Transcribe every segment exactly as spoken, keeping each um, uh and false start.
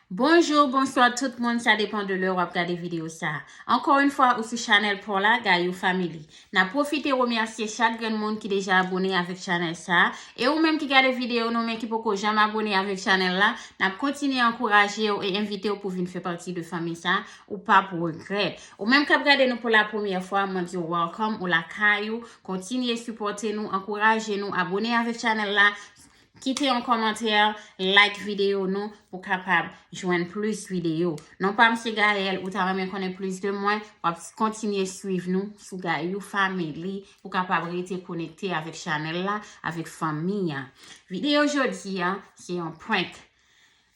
Bonjou, bonswa tout moun, sa depan de lè w ap gade videyo sa. Ankò yon fwa, ou sou chanèl pa w la, Gayou Family. N ap pwofite remèsye chak grenn moun ki deja abone avèk chanèl sa. E ou menm ki gade videyo nou, men ki poko janm abone avèk chanèl la, n ap kontinye ankouraje w e envite w pou vin fè pati de fanmi sa. Ou p ap regrèt. Ou menm k ap gade nou pou la premyè fwa, mwen di w welcome, ou lakay ou. Kontinye sipòte nou, ankouraje nou, abone avèk chanèl la. Kite yon kòmantè, like videyo nou pou kapab jwenn plis videyo. Non pa m se Gaëlle, ou ta renmen konnen plis de mwen, w ap kontinye swiv nou sou Gayou Family pou kapab rete konekte avèk chanèl la, avèk fanmi an. Videyo jodi a, se yon prank.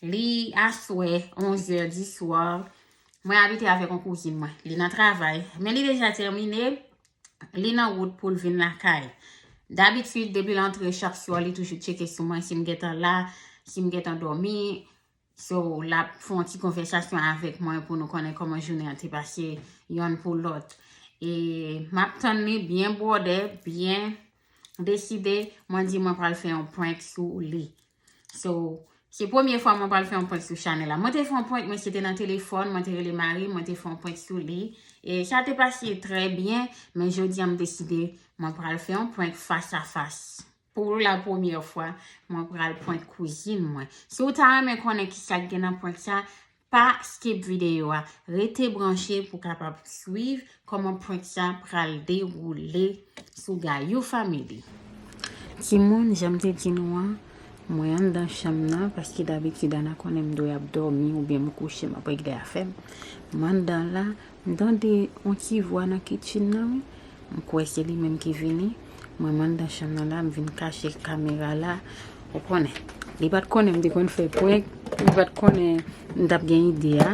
Li aswè, onz è di swa. Mwen abite avèk yon kouzin mwen. Li nan travay, men li deja tèmine. Li nan wout pou l vin lakay. Dabitid, depi l antre chak swa, li toujou tcheke sou mwen, si m gentan la, si m gentan dòmi. So, l ap fè yon ti konvèsasyon avèk mwen pou nou konnen kòman jounen an te pase yonn pou lòt. E m ap tann li byen bwòdè, byen deside. Mwen di mwen pral fè yon prank sou li. So, se premye fwa mwen pral fè yon prank sou chanèl la. Mwen te fè yon prank, men se te nan telefòn, mwen te rele mari m, mwen te fè yon prank sou li. E sa te pase trè byen, men jodi a m deside mwen pral fè yon prank fas a fas. Pou la premyè fwa, mwen pral prank kouzin mwen. Si w ta renmen konnen ki sa k gen nan prank sa, pa skip videyo a. Rete branche pou kapab swiv kòman prank sa pral dewoule sou Gayou Family. Timoun, jan m te di nou an, mwen anndan chanm nan, paske dabitid Ana konnen m dwe ap dòmi oubyen m kouche, m ap regle afè m. M anndan la, m tande yon ti vwa nan kitchen nan, wi. M kwè se li menm ki vini. Mwen, m anndan chanm nan la, m vin kache kamera la. Ou konnen. Li pa t konnen m te konn fè prank. Li pa t konnen m t ap gen ide a.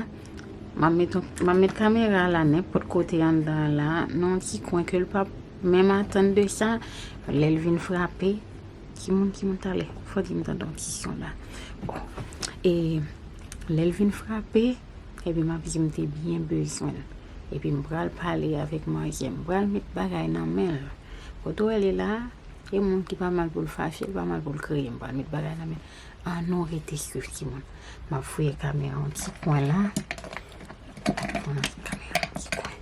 M ap met, m ap met kamera la nenpòt kote anndan la, nan yon ti kwen ke l p ap menm atann de sa. Lè l vin frape, timoun, timoun, talè, fò di m tande yon ti son la. Bon. E lè l vin frape, epi m ap di m te byen bezwen l. Epi m pral pale avèk manzè, m pral met bagay nan men l. Kote w wè li la, e moun ki pa mal pou l fache, l pa mal pou l kriye, m pral met bagay nan men l. Ann nou rete swiv timoun. M ap fouye kamera yon ti kwen la. Mwen kamera yon ti kwen.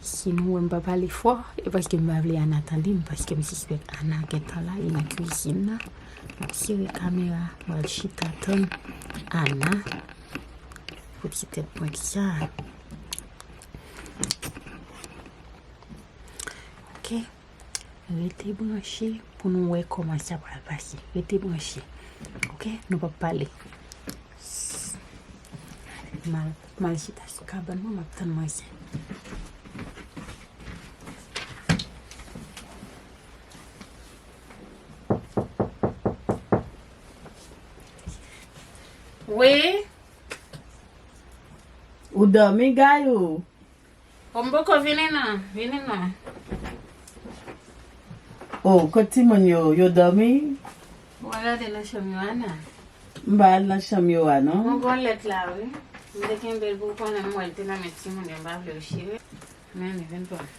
Si nou wè m pa pale fò, e paske m pa vle Ana tande m, paske m sispèk Ana gentan la, li nan kwizin nan. M ap sere kamera, m pral chita tann Ana pou ti tèt prank sa. Ok. Rete branche pou nou wè kòman sa pral pase. Rete branche. Ok? Nou p ap pale. M al, m al chita sou kabann mwen, m ap tann manzè. Wi. Ou dòmi, Gayou? O, m poko vini non, vini non. O, kot timoun yo, yo dòmi? Ou al gade nan chanm yo a, Ana. M pa al nan chanm yo a, non. Mwen gon lèt la, wi. M te kenbe l pou w konnen m wè l te nan men timoun yo, m pa vle w chire. Men li vin pran.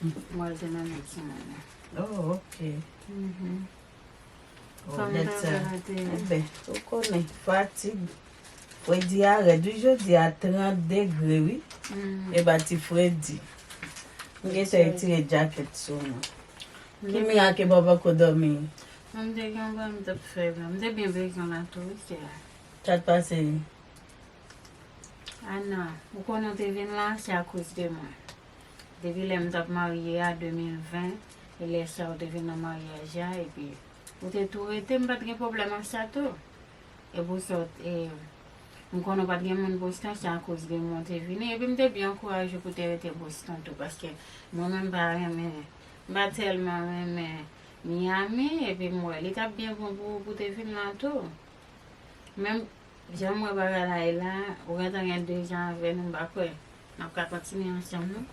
M wè l te nan men timoun yo. O, ok. Mhm. O, lèt sa. Enben, ou konnen, fatig. Fredi a rèd, wi, jodi a trant degre, wi. Mm. E ba ti fredi. M gentan retire djakèt sou mwen. Ki mirak e pa poko dòmi? Mwen m te gen yon bagay m t ap fè la. M te byen bezwen la tou, wi, sè a. Sa t pase? Ana, ou konnen w te vin la, se akoz de mwen. Depi lè m t ap marye a, de mil ven, e lè sa ou te vin nan maryaj la, epi ou te tou rete, m pa t gen pwoblèm ak sa tou. E pou sa, e, m konnen w pa t gen moun Boston, se akoz de mwen w te vini. Epi m te byen ankouraje w pou w te rete Boston tou, paske mwen menm m pa renmen, m pa tèlman renmen Miami, epi m wè li t ap byen bon pou ou pou w te vin la tou. Men, jan m wè bagay la ye la, ou gentan gen de zan avè nou, m pa kwè n ap ka kontinye ansanm, non.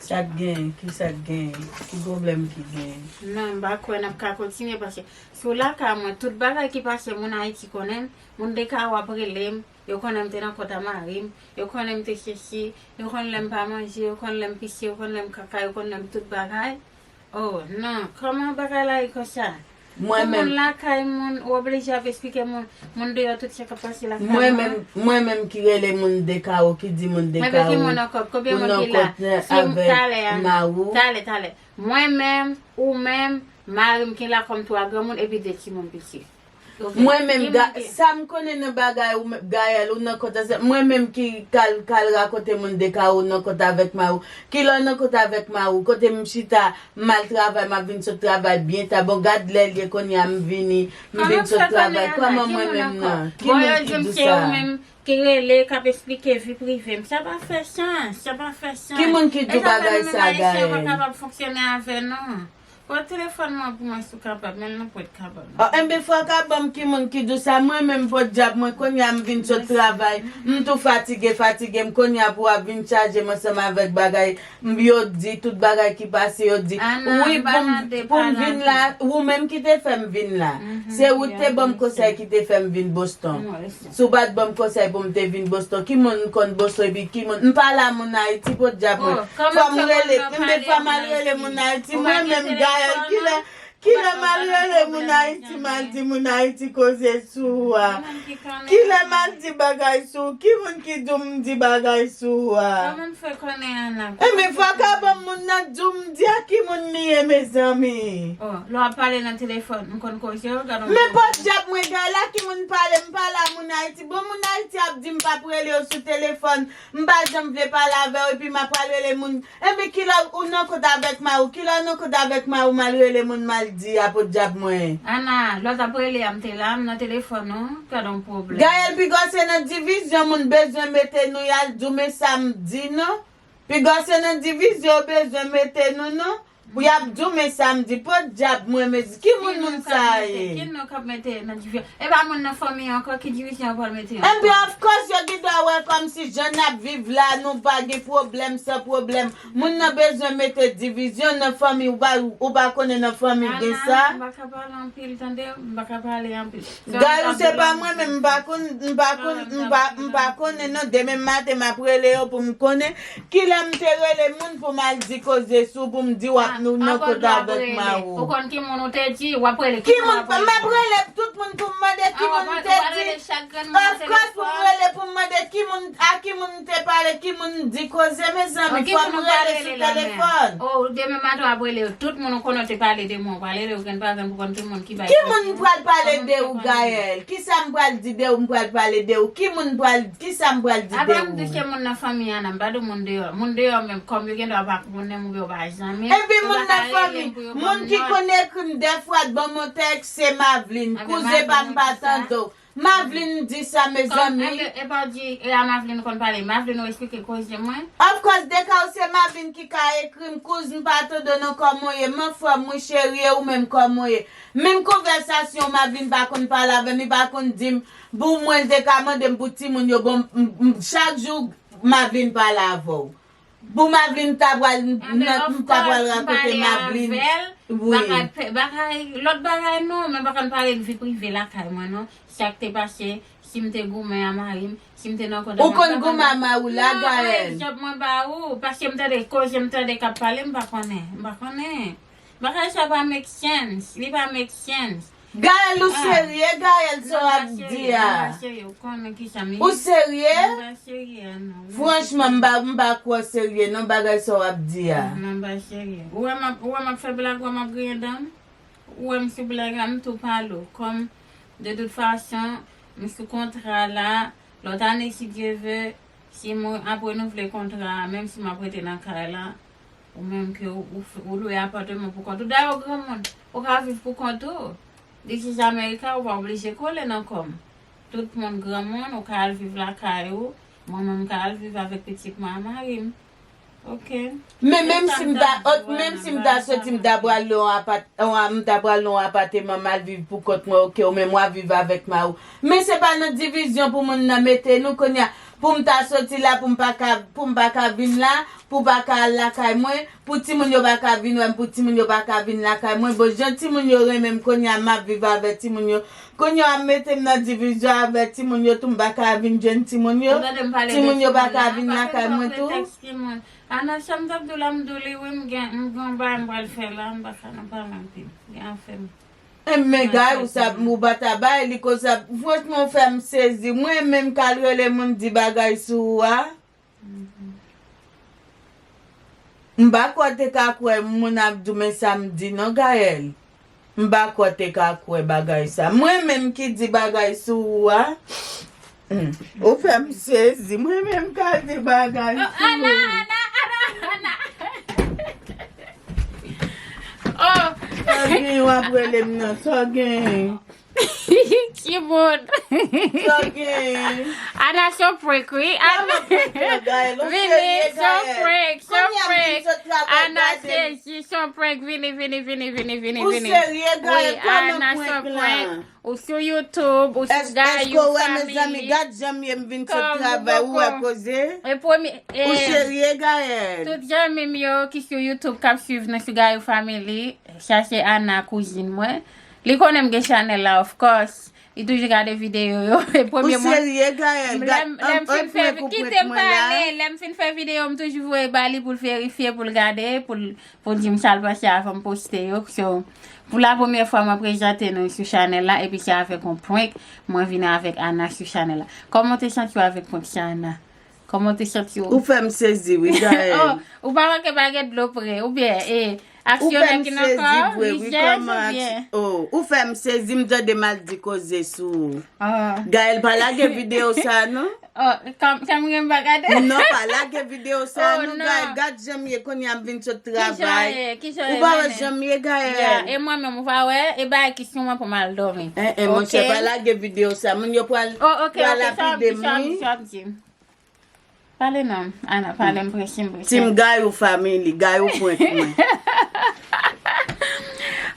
Sa k genyen? Ki sa k genyen? Ki pwoblèm ki genyen? Non, m pa kwè n ap ka kontinye, paske sou lakay mwen, tout bagay ki pase, moun Ayiti konnen l, moun Deka w ap rele m, yo konnen m te nan kont a mari m, yo konnen m te sesi, yo konn lè m pa manje, yo konn lè m pise, yo konn lè m kaka, yo konn lè m tout bagay. O, non, kòman bagay la ye konsa? Mwen menm, lakay moun, ou oblije ap esplike moun, moun deyò tout sa k ap pase lakay mwen. Mwen menm, mwen menm ki rele moun de kawo, ki di moun de kawo, ki moun ankò, konbyen moun ki la? Si m talè a, talè, talè. Mwen menm, ou menm, mari m ki la kòm twa granmoun, epi de timoun piti. Mwen menm, sa m konnen nan bagay ou menm, Gaëlle, ou nan kont ansanm. Mwen menm ki kal, kal rakonte moun de kawo, ou nan kont avèk mari w. Kilè w nan kont avèk mari w, kote m chita, m al travay, m ap vin sot travay byen ta. Bon, gad lè l ye kounye a, m vini, m vin sot travay. Kòman mwen menm nan? Ki moun ki di w sa? Ki rele, k ap esplike vi prive m. Sa pa fè sans, sa pa fè sans. Ki moun ki di w bagay sa, Gaëlle? Sa fè nou menm Ayisyen pa kapab fonksyone avè nou. Pran telefòn mwen pou mwen si w kapab, men l nan pòt kabann. Oh, enben, fò w ka ban m ki moun ki di w sa. Mwen menm, podyab, mwen kounye a m vin sot travay, m tou fatige, fatige, m kounye a pou w ap vin chaje m ansanm avèk bagay. M, yo di, tout bagay ki pase, yo di. Wi, pou m, pou m vin la, ou menm ki te fè m vin la. Se ou ki te ban m konsèy ki te fè m vin Boston. Si w pa t ban m konsèy pou m te vin Boston, ki moun m konn Boston, epi ki moun, m pa la moun Ayiti, podyab mwen. Fò m rele, enben fò m al rele moun Ayiti, mwen menm, Gaëlle, kilè, kilè m al rele moun Ayiti, m al di moun Ayiti koze sou ou a? Kilè m al di bagay sou ou? Ki moun ki di w m di bagay sou ou a? Enben, fò w ka ban m moun nan di w m di a ki moun li ye, mezanmi. Oh, lè w ap pale nan telefòn, m konn koze w, gad on. Men podyab mwen, Gaëlle, a ki moun pale, m pale a moun Ayiti. Bon, moun Ayiti ap di m p ap rele yo sou telefòn, m pa janm vle pale avè w, epi m ap pral rele moun. Enben, kilè ou nan kont avèk mari w, kilè ou nan kont avèk mari w, m al rele moun m al di a, podyab mwen. Ana, lè w t ap rele a, m te la, m nan telefòn, non, gad on pwoblèm. Gaëlle, piga w se nan divizyon moun bezwen mete nou, y al di w men sa m di, non. Piga w se nan divizyon yo bezwen mete nou, non. Pou y ap di w men sa m di, podyab mwen, men ki moun moun sa a ye? Ki non k ap mete nan divizyon? E pa moun nan fanmi an ankò, ki divizyon yo pral mete ankò? Enben, of course, yo gen dwa wè kòmsi jan n ap viv la, nou pa gen pwoblèm, san pwoblèm. Moun nan bezwen mete divizyon nan fanmi, ou pa, ou pa konnen nan fanmi gen sa? Ana, m pa ka pale anpil, tande, m pa ka pale anpil. Gaëlle, se pa mwen menm, m pa konn, m pa konn, m pa, m pa konnen non. Demen maten, m ap rele yo pou m konnen. Kilè m te rele moun pou m al di koze sou, pou m di w ap nou nan kont avèk mari w? Ou konn ki moun ou te di, w ap rele ki moun? M ap rele tout moun pou m mande ki moun m te di. Of course, pou m rele pou m mande ki moun, a ki moun m te pale, ki moun m di koze, mezanmi, fò m rele sou telefòn. Oh, demen maten w ap rele yo. Tout moun ou konnen w te pale de mwen, w pral rele yo grenn pa grenn pou konn ki moun ki bay. Ki moun m pral pale de ou, Gaëlle? Kisa m pral di de ou, m pral pale de ou? Ki moun pral, kisa m pral di de ou? Apa m di se moun nan fanmi an, m pa di w moun deyò. Moun deyò menm, kòm yo gen dwa pa konnen m oubyen yo pa zanmi m. Epi moun nan fanmi, moun ki konn ekri m dèfwa, ban m yon tèks, se Mavlin. Kouzen pa m pa tande w. Mavlin di sa, mezanmi. Enben, epa w di, e a Mavlin ou konn pale. Mavlin ou esplike koze mwen. Of course, de ka ou se Mavlin ki ka ekri m, kouz m pa tande w non, kòman w ye? M anfòm wi, cheri, e ou menm kòman w ye? Menm konvèsasyon Mavlin pa konn pale avè m, li pa konn di m, pou mwen, l te ka mande m pou timoun yo, bon, m, m, chak jou Mavlin pale avè w. Pou Mavlin ta pral, m ta pral rakonte Mavlin. Wi. Bagay, lòt bagay non, men pa konn pale de vi prive lakay mwen non. Sa k te pase, si m te goumen a mari m, si m te nan kont avè m. Ou konn goumen a mari w la, Gaëlle? Non, egzanp mwen ba ou, paske m tande koze, m tande k ap pale, m pa konnen, m pa konnen. Bagay sa pa make sense, li pa make sense. Gaëlle, ou serye, Gaëlle, sa w ap di a? M pa serye, m pa serye, ou konnen kisa m ye? Ou serye? M pa serye, non. Franchman, m pa, m pa kwè w serye, non, bagay sa w ap di a. Non, m pa serye. Ou wè m ap, ou wè m ap fè blag, ou wè m ap griyen dan m? Ou wè m sou blag la, m tou pale w. Kòm, de tout fason, m sou kontra la, lòt ane, si Dye vle, si mwen ap renouvle kontra a, menm si m ap rete nan kay la, ou menm ke ou, ou, ou lwe apatman pou kont ou. Dayè, ou granmoun, ou ka viv pou kont ou. This is America, ou pa oblije kole nan kò m. Tout moun granmoun, ou ka al viv lakay ou, mwen menm m ka al viv avèk pitit mwen a mari m. Ok. Men menm si m ta, menm si m ta soti, m ta pral nan yon apat-, yon, m ta pral nan yon apateman, m al viv pou kont mwen, ok, ou menm w ap viv avèk mari w. Men se pa nan divizyon pou moun nan mete nou kounye a, pou m ta soti la, pou m pa ka, pou m pa ka vin la, pou w pa ka al lakay mwen, pou timoun yo pa ka vin wè m, pou timoun yo pa ka vin lakay mwen. Bon, jan timoun yo renmen m kounye a, m ap viv avè timoun yo. Kounye a, w ap mete m nan divizyon avè timoun yo tou, m pa ka vin jwenn timoun yo. Timoun yo pa ka vin lakay mwen tou. Ana, sa m t ap di w la, m di w li wi, m gen, m gen yon bagay m pral fè la, m pa ka nan pale anpil. Gen afè m. Men Gaëlle, ou sa, ou pa ta bay li konsa. Franchman, ou fè m sezi. Mwen menm k al rele moun di bagay sou ou a. M pa kwè w te ka kwè moun ap di w men sa m di non, Gaëlle. M pa kwè w te ka kwè bagay sa. Mwen menm ki di bagay sou ou a. Hmm. Ou fè m sezi. Mwen menm ka di bagay sou ou. Ana, Ana, Ana, Ana. Oh. Sa w gen w ap rele m nan? Sa w gen? Ki moun? Sa w gen? Ana, se yon prank, wi. Ana, prank, Gaëlle. Ou serye, Gaëlle? Vini, se yon prank, se yon prank. Ana, se Se yon prank, vini, vini, vini, vini, vini, vini. Ou serye, Gaëlle? Wi, Ana, se yon prank. Ou sou YouTube, ou sou Gayou Family. Èske w wè, mezanmi, gad jan m ye, m vin sot travay, ou wè koze? E premye, ou serye, Gaëlle? Tout zanmi m yo ki sou YouTube k ap swiv nou sou Gayou Family, sa se Ana, kouzin mwen. Li konnen m gen chanèl la, of course. Li toujou gade videyo yo. E premye moun. Ou serye, Gaëlle? Lè m, lè m fin fè, kite m pale. Lè m fin fè videyo, m toujou voye ba li pou l verifye, pou l gade, pou l, pou l di m sa l panse avan m poste yo. So, pou la premyè fwa, mwen prezante nou sou chanèl la, epi se avèk yon prank, mwen vin avèk Ana sou chanèl la. Kòman w te santi w avèk prank sa, Ana? Kòman w te santi w? Ou fè m sezi, wi, Gaëlle. Oh, ou pa manke pa gen dlo pre, oubyen, e, aksyon nèg ki nan kò, rijès oubyen? Oh, ou fè m sezi, m tande m al di koze sou ou. Ah. Gaëlle, pa lage videyo sa, non? Oh, kan, kan mwen pa gade? Non, pa lage videyo sa, non, Gaëlle. Gad jan m ye, kounye a m vin sot travay. Ou pa wè jan m ye, Gaëlle? E mwen menm, ou pa wè? E bagay ki sou mwen pou m al dòmi. Eh, eh, monchè, pa lage videyo sa. Moun yo pral, pral lapide m, wi. Pale non, Ana, pale, m prese, m prese. Team Gayou Family, Gayou prank mwen.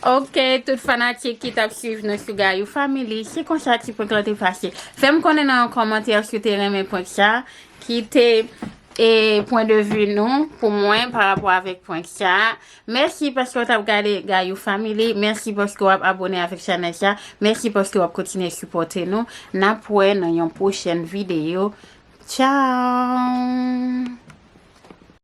Ok, tout fanatik ki t ap swiv nou sou Gayou Family, se konsa ti prank lan te pase. Fè m konnen nan yon kòmantè si w te renmen prank sa, kite, e, pwen de vi nou pou mwen pa rapò avèk prank sa. Mèsi paske w t ap gade Gayou Family, mèsi paske w ap abone avèk chanèl sa, mèsi paske w ap kontinye sipòte nou. N ap wè nan yon pwochèn videyo. Tchao!